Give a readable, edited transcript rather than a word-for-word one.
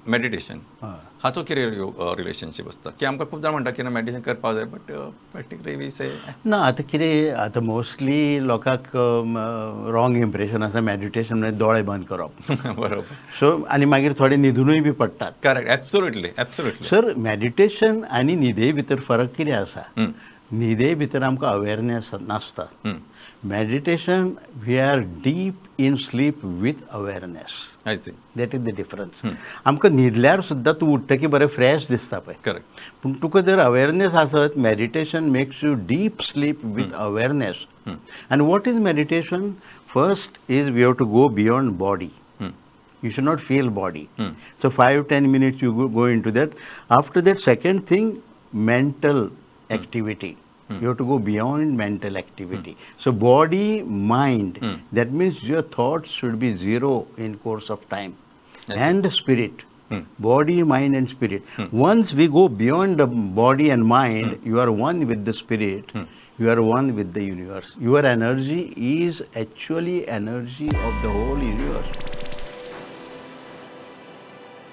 Meditation हाचो कितें relationship आसता की आमकां खूब जाण म्हणटा की ना, मेडिटेशन करपाक जाय, बट प्रॅक्टिकली we से ना, आतां कितें, आतां मोस्टली लोकांक रॉंग इम्प्रेशन आसा, मॅडिटेशन म्हणजे दोळे बंद करप. बरोबर. सो आनी मागीर थोडे न्हिदुनूय बी पडटात. Correct, absolutely absolutely. Sir, meditation आनी न्हिदे भितर फरक कितें आसा? न्हिदे भितर आमकां अवेरनेस नासता. Meditation, we are deep in sleep with awareness. I see. That is the difference. आमकां न्हिदल्यार सुद्दां तूं उठ्ठकी बरें फ्रेश दिसता पळय. करेक्ट. पूण तुका जर अवेरनेस आसत, meditation makes you deep sleep with awareness. And what is meditation? First is we have to go beyond body. You should not feel body. So 5-10 minutes you go into that. After that, second thing, mental activity. You have to go beyond mental activity. So body, mind, that means your thoughts should be zero in course of time. And the spirit. Body, mind and spirit. Once we go beyond the body and mind, you are one with the spirit. You are one with the universe. Your energy is actually energy of the whole universe.